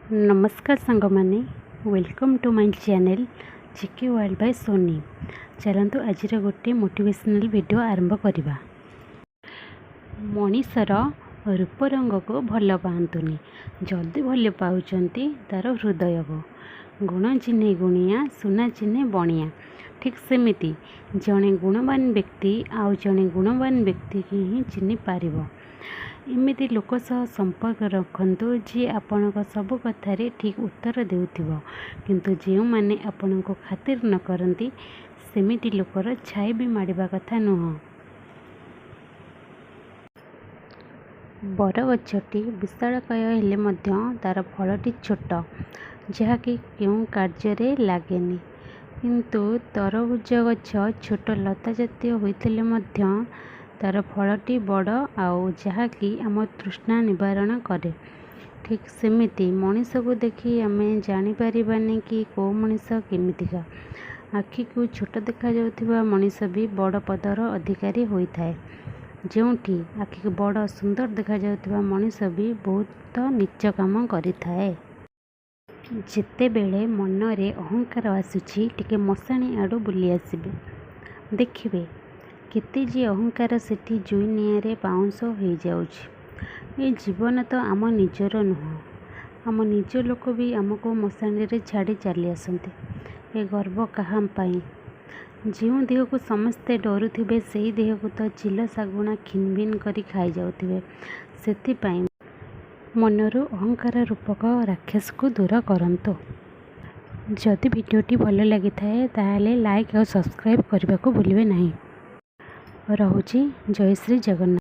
ନମସ୍କାର ସାଙ୍ଗମାନେ, welcome to my channel Chiki World by Sony. ଚାଲନ୍ତୁ, ଆଜିର ଗୋଟିଏ ମୋଟିଭେସନାଲ୍ ଭିଡ଼ିଓ ଆରମ୍ଭ କରିବା। ମଣିଷର ରୂପ ରଙ୍ଗକୁ ଭଲ ପାଆନ୍ତୁନି, ଯଦି ଭଲ ପାଉଛନ୍ତି, ତା'ର ହୃଦୟକୁ। ଗୁଣ ଚିହ୍ନେ ଗୁଣିଆ, ସୁନା ଚିହ୍ନେ ବଣିଆ। ଠିକ୍ ସେମିତି ଜଣେ ଗୁଣବାନ ବ୍ୟକ୍ତି ଆଉ ଜଣେ ଗୁଣବାନ ବ୍ୟକ୍ତିକି ହିଁ ଚିହ୍ନି ପାରିବ। ଏମିତି ଲୋକ ସହ ସମ୍ପର୍କ ରଖନ୍ତୁ, ଯିଏ ଆପଣଙ୍କ ସବୁ କଥାରେ ଠିକ୍ ଉତ୍ତର ଦେଉଥିବ। କିନ୍ତୁ ଯେଉଁମାନେ ଆପଣଙ୍କୁ ଖାତିର ନ କରନ୍ତି, ସେମିତି ଲୋକର ଛାଇ ବି ମାଡ଼ିବା କଥା ନୁହଁ। ବରଗଛଟି ବିଶାଳକାୟ ହେଲେ ମଧ୍ୟ ତା'ର ଫଳଟି ଛୋଟ, ଯାହାକି କେଉଁ କାର୍ଯ୍ୟରେ ଲାଗେନି। କିନ୍ତୁ ତରଭୁଜ ଗଛ ଛୋଟ ଲତା ଜାତୀୟ ହୋଇଥିଲେ ମଧ୍ୟ ତା'ର ଫଳଟି ବଡ଼ ଆଉ ଯାହାକି ଆମ ତୃଷ୍ଣା ନିବାରଣ କରେ। ଠିକ୍ ସେମିତି ମଣିଷକୁ ଦେଖି ଆମେ ଜାଣିପାରିବାନି କି କେଉଁ ମଣିଷ କେମିତିକା। ଆଖିକୁ ଛୋଟ ଦେଖାଯାଉଥିବା ମଣିଷ ବି ବଡ଼ ପଦର ଅଧିକାରୀ ହୋଇଥାଏ, ଯେଉଁଠି ଆଖିକୁ ବଡ଼ ସୁନ୍ଦର ଦେଖାଯାଉଥିବା ମଣିଷ ବି ବହୁତ ନୀଚ କାମ କରିଥାଏ। ଯେତେବେଳେ ମନରେ ଅହଙ୍କାର ଆସୁଛି, ଟିକେ ମଶାଣି ଆଡ଼ୁ ବୁଲି ଆସିବେ। ଦେଖିବେ, କେତେ ଯେ ଅହଙ୍କାର ସେଠି ଜୁଇ ନିଆଁରେ ପାଉଁଶ ହୋଇଯାଉଛି। ଏ ଜୀବନ ତ ଆମ ନିଜର ନୁହଁ। ଆମ ନିଜ ଲୋକ ବି ଆମକୁ ମଶାଣିରେ ଛାଡ଼ି ଚାଲିଆସନ୍ତି। ଏ ଗର୍ବ କାହା ପାଇଁ? ଯେଉଁ ଦେହକୁ ସମସ୍ତେ ଡରୁଥିବେ, ସେହି ଦେହକୁ ତ ଚିଲ ଶାଗୁଣା ଖିନଭିନ କରି ଖାଇଯାଉଥିବେ। ସେଥିପାଇଁ ମନରୁ ଅହଙ୍କାର ରୂପକ ରାକ୍ଷସକୁ ଦୂର କରନ୍ତୁ। ଯଦି ଭିଡ଼ିଓଟି ଭଲ ଲାଗିଥାଏ, ତାହେଲେ ଲାଇକ୍ ଆଉ ସବସ୍କ୍ରାଇବ୍ କରିବାକୁ ଭୁଲିବେ ନାହିଁ। ରହୁଛି, ଜୟ ଶ୍ରୀ ଜଗନ୍ନାଥ।